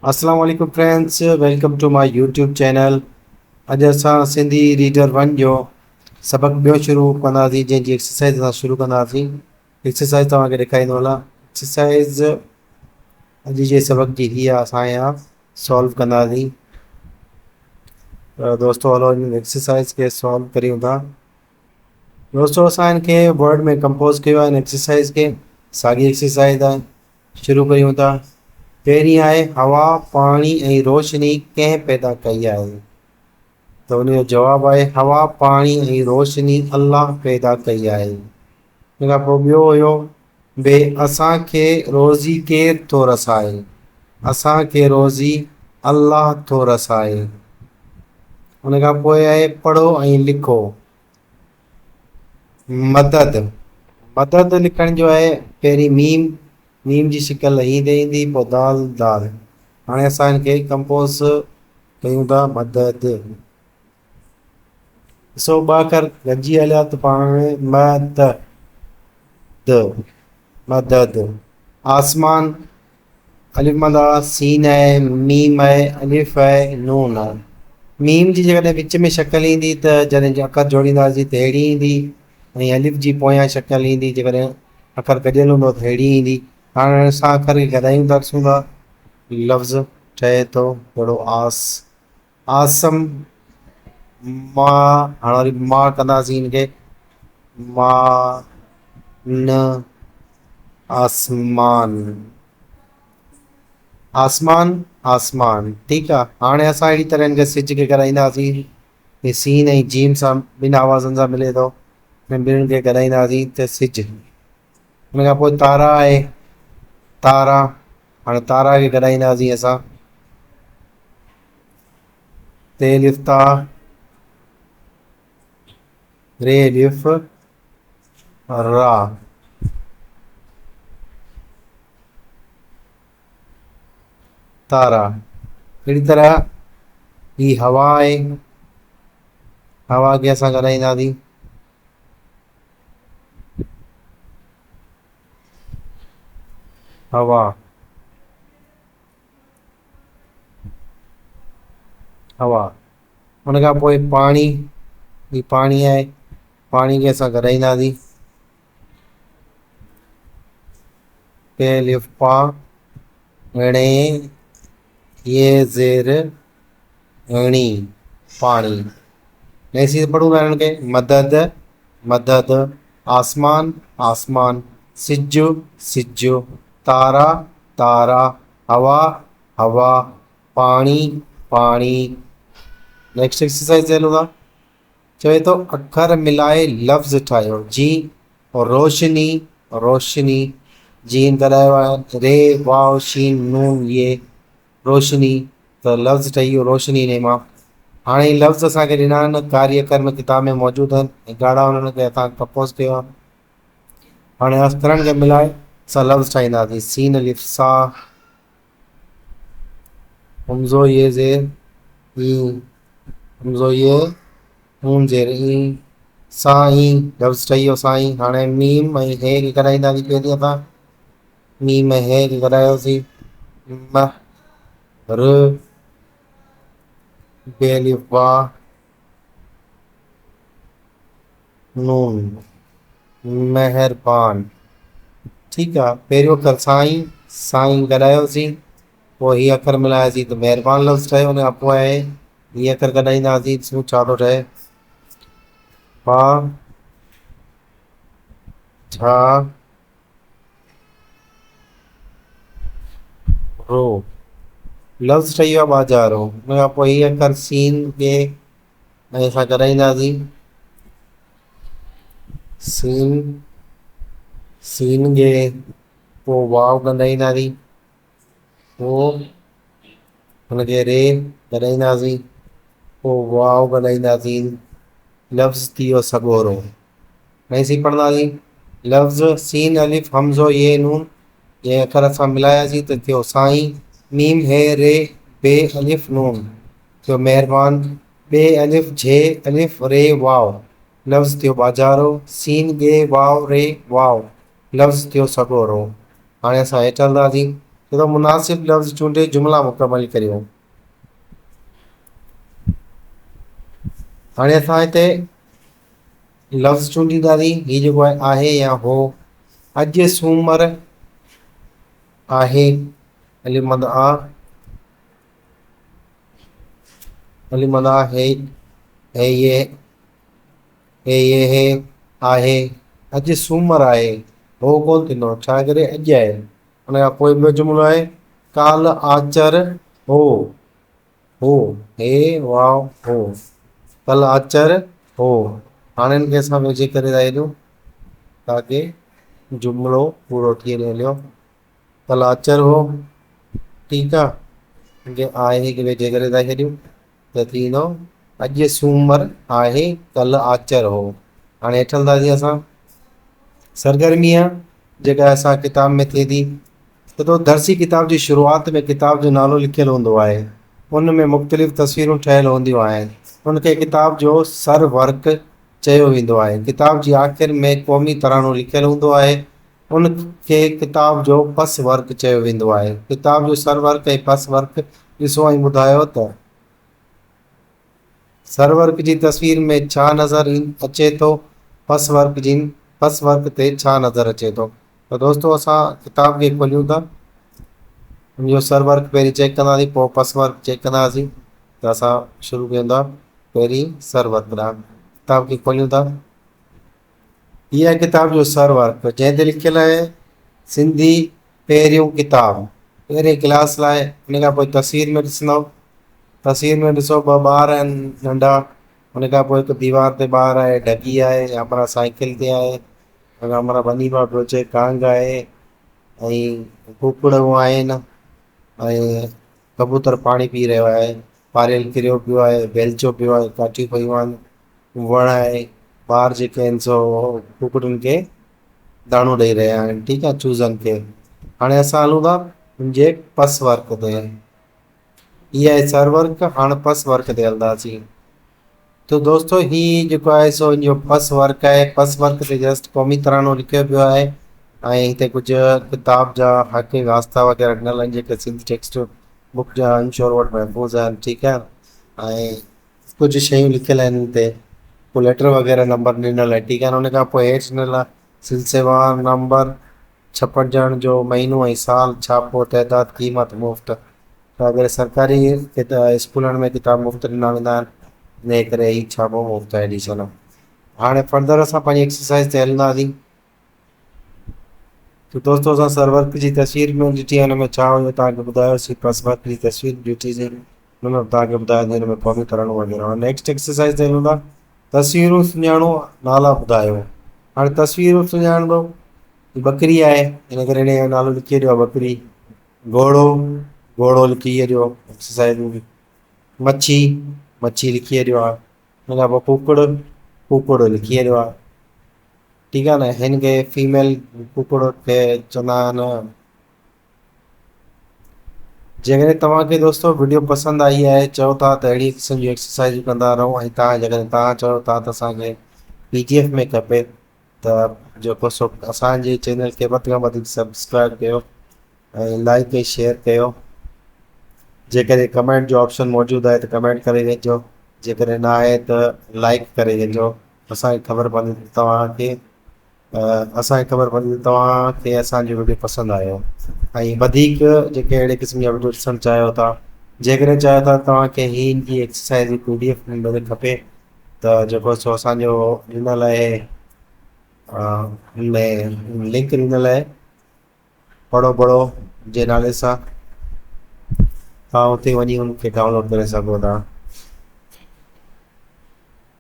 اسلام عليڪم friends welcome to my YouTube channel اڄ اسان سنڌي ريڊر ون جو سبق ٻيو شروع ڪنداسين جنهن جي ايڪسرسائز اسان شروع ڪنداسين ايڪسرسائز توهان کي ڏيکاريندو هلان ايڪسرسائز اڄ جي سبق جي هي آهي اسان اها سالو ڪنداسين دوستو هلو ايڪسرسائز کي سالو ڪريون ٿا دوستو اسان هن کي ورڊ ۾ ڪمپوز ڪيو آهي ايڪسرسائز کي ساڳي ايڪسرسائز آهي شروع ڪريون ٿا. پهرين آهي هوا، پاڻي ۽ روشني ڪنهن پيدا ڪئي آهي؟ ته ان جو جواب آهي هوا، پاڻي ۽ روشني الله پيدا ڪئي آهي. ان کان پوء ٻيو هيو بي اسان کي روزي ڪير ٿو رسائي؟ اسان کي روزي الله ٿو رسائي. ان کان پوء آهي پڙهو ۽ لکو. مدد، مدد لکڻ جو آهي پهرين ميم، ميم جي شڪل هين تي ايندي پوء دال، دال. هاڻي اسان هن کي ڪمپوز ڪيون ٿا مدد. ڏسو ٻه اکر گڏجي هليا ته پاڻ ۾ م د د مدد. آسمان، الف مد آ، سين آهي، ميم آهي، الف آهي، نون آهي. ميم جي جيڪڏهن وچ ۾ شڪل ايندي ته جڏهن اکر جوڙينداسين ته ههڙي ايندي ۽ الف جي پويان شڪل ايندي جيڪڏهن اکر گڏيل هوندو ته ههڙي ايندي. هاڻي اسان اکر کي گڏايون ٿا ڏسون ٿا لفظ ٺهي ٿو جهڙو آس آسم ما هاڻي وري ما ڪنداسين هن کي ما ن آسمان آسمان آسمان ٺيڪ آ هاڻي اسان اهڙي طرح هن کي سج کي ڪرائينداسين هي سين ۽ جيم سان ٻن آوازن سان ملي ٿو ۽ ٻنهن کي ڪرائينداسين ته سج ان کان پوء تارا آهي تارا هاڻي تارا کي گڏائينداسين اسان تي الف تا ري الف را تارا اهڙي طرح هي هوا آهي هوا کي اسان گڏائينداسين هوا هوا ان کان پوء پاڻي هي پاڻي آهي پاڻي کي اسان گڏائينداسين پ الف پا ڻي ي زير ڻي پاڻي نئين سير پڙهون ٿا هنن کي مدد مدد آسمان آسمان سج سج تارا تارا هوا هوا پاڻي پاڻي نيڪسٽ ايڪسرسائز تي هلون ٿا چوي ٿو اکر ملائي لفظ ٺاهيو جي روشني روشني جين گڏايو آهي ري واو شين نون ي روشني ته لفظ ٺهي ويو روشني انهي مان هاڻي هي لفظ اسان کي ڏنا آهن ڪاري اکر ۾ ڪتاب ۾ موجود آهن ۽ ڳاڙها انهن کي اسان ڪمپوز ڪيو آهي هاڻي اکرن کي ملائي اسان لفظ ٺاهينداسين سين الف سا همزو ي زير اي همزو ي نون زير اي سا اي لفظ ٺهي ويو سا اي هاڻي ميم ۽ هي کي گڏائينداسين پهرين اسان ميم ۽ هي کي گڏايوسين م ر بي الف با نون مهربان ٺيڪ آ پهريون اکر سائين سائين گڏايوسين پوء هي اکر ملاياسين ته مهربان لفظ ٺهيو ان کان پوء آهي هي اکر گڏائينداسين ڏسون ڇا ٿو ٺهي پا ڇا رو لفظ ٺهي ويو آهي ٻاجهارو ان کان پوء هي اکر سين کي ۽ اسان ڪرائينداسين سين سين کي پوء واو ڳنڍائينداسين پوء هن کي ري ڳنڍائينداسين پوء واو ڳنڍائينداسين لفظ ٿي ويو سڳورو نئين سين پڙهنداسين لفظ سين الف همزو ي نون جنهن اکر سان ملاياسين ته ٿيو سائين ميم هي ري بي الف نون ٿيو مهربان ٻ الف جھ الف ري واو لفظ ٿيو ٻاجهارو سين ڳ واو ري واو لفظ ٿيو سڳورو. هاڻي اسان هيٺ هلنداسين. چئي ٿو مناسب لفظ چونڊي جملا مڪمل ڪريو. هاڻي اسان هتي لفظ چونڊينداسين هي جيڪو آهي آهي يا هو. اڄ سومر آهي الف مد آ الف مد آ هي هي يه هي يه هي آهي اڄ سومر آهي هو ڪونه ٿيندو ڇا ڪري اڄ آهي ان کان پوء ٻيو جملو آهي ڪالهه آچر هو هو هي واو هو ڪالهه آچر هو هاڻي ان کي اسان ويجهي ڪري ٿا ڇڏيون تاڪي جملو پورو ٿي وڃي هليو ڪالهه آچر هو ٺيڪ آ ان کي آهي کي ويجهي ڪري ٿا ڇڏيون ته ٿي ويندو اڄ سومر آهي ڪلهه آچر هو. هاڻي هيٺ هلنداسين اسان سرگرمي آ جيڪا اسان ڪتاب ۾ ٿئي ٿي ته تو درسي ڪتاب جي شروعات ۾ ڪتاب جو نالو لکيل هوندو آهي ان ۾ مختلف تصويرون ٺهيل هونديون آهن ان کي ڪتاب جو سر ورق چيو ويندو آهي ڪتاب جي آخر ۾ قومي ترانو لکيل هوندو آهي ان کي ڪتاب جو پس ورق چيو ويندو آهي. ڪتاب جو سر ورق ۽ پس ورق ڏسو ۽ ٻڌايو ته سر ورق جي تصوير ۾ ڇا نظر اچي ٿو، پس ورق جي پس ورق تي ڇا نظر اچي ٿو. ته دوستو اسان ڪتاب کي کوليون ٿا ان جو سر ورق پهرين چيڪ ڪنداسين پوء پس ورق چيڪ ڪنداسين ته اسان شروع ڪيون ٿا پهرين سر ورق ڏانهن ڪتاب کي کوليون ٿا. هي آهي ڪتاب جو سر ورق جنهن تي لکيل آهي سنڌي پهريون ڪتاب پهرين ڪلاس لاء ان کان پوء تصوير ۾ ڏسندؤ تصوير ۾ ڏسو ٻه ٻار آهن ننڍا ان کان پوء هڪ ديوار تي ٻار آهي ڍڳي آهي همراهه سائيڪل تي آهي همراهه ٻني مان پيو اچي ڪانگ آهي ۽ ڪوڪڙون آهن ۽ ڪبوتر پاڻي پي رهيو آهي پاريل ڪريو پيو آهي بيلچو پيو آهي ڪاٺيون پيون آهن وڻ آهي ٻار جيڪي آهن سو ڪڪڙين کي داڻو ڏئي رهيا آهن ٺيڪ آهي چوزن کي هاڻي اسان هلون ٿا ان جي پس ورڪ تي هي آهي سر ورڪ هاڻي پس ورڪ تي هلنداسين تو دوستو هي جيڪو آهي سو ان جو پس ورڪ آهي پس ورڪ تي جسٽ قومي ترانو لکيو پيو آهي ۽ هتي ڪجهه ڪتاب جا حق واسطا وغيره ڏنل آهن جيڪي سنڌ ٽيڪسٽ بڪ جا انشور وٽ محفوظ آهن ٺيڪ آهي ۽ ڪجهه شيون لکيل آهن ان تي پوء ليٽر وغيره نمبر ڏنل آهي ٺيڪ آهي ان کان پوء هيٺ ڏنل آهي سلسليوار نمبر ڇپجڻ جو مهينو ۽ سال ڇاپو تعداد قيمت مفت ته اگر سرڪاري اسڪولن ۾ ڪتاب مفت ڏنا ويندا آهن ان ڪري هي ڇاپو مفت آهي ايڊيشن هاڻي فردر اسان پنهنجي ايڪسرسائز تي هلنداسين ته دوستو اسان سرورق جي تصوير به ڏٺي ان ۾ ڇا هيو توهان کي ٻڌايوسين پس ورق جي تصوير به ڏٺي سين ان ۾ توهان کي ٻڌايو ان ۾ قومي ترانو وغيره هاڻي نيڪسٽ ايڪسرسائز تي هلون ٿا تصويرون سڃاڻو نالا ٻڌايو هاڻي تصويرون سڃاڻندو ٻڪري آهي ان ڪري هن جو نالو لکي ڏيو ٻڪري گهوڙو گهوڙو لکي ڏيو ايڪسرسائز ۾ مڇي مڇي لکي ڏيو آهي ان کان پوء ڪوڪڙ ڪوڪڙ لکي ڏيو آهي ٺيڪ آ نه هن کي فيميل ڪڪڙ کي چوندا آهن. جيڪڏهن توهان کي دوستو وڊيو پسند آئي آهي چئو ٿا ته اهڙي قسم جون ايڪسرسائزون ڪندا رهون ۽ توهان جيڪڏهن توهان چئو ٿا ته اسان کي پي ڊي ايف ۾ کپي ته جيڪو سو اسان جي چينل کي وڌ کان وڌيڪ سبسڪرائب ڪيو ۽ لائڪ ۽ شيئر ڪيو جيڪڏهن ڪمينٽ جو آپشن موجود آهي ته ڪمينٽ ڪري وڃجو جيڪڏهن نه آهي ته لائڪ ڪري وڃجو اسان کي خبر پوندي ته توهان کي اسان کي خبر پوندي ته توهان کي اسان جو وڊيو پسند آيو ۽ وڌيڪ جيڪي اهڙي قسم جا وڊيو ڏسڻ چاهيو ٿا جيڪڏهن چاهيو ٿا توهان کي هي جي ايڪسرسائز جي پي ڊي ايف مدد کپي ته جيڪو سو اسان جو ڏنل آهي ان ۾ لنڪ ڏنل آهي پڙهو پڙهو جي نالي سان توهان اتي وڃي ان کي ڊائونلوڊ ڪري سگهو ٿا.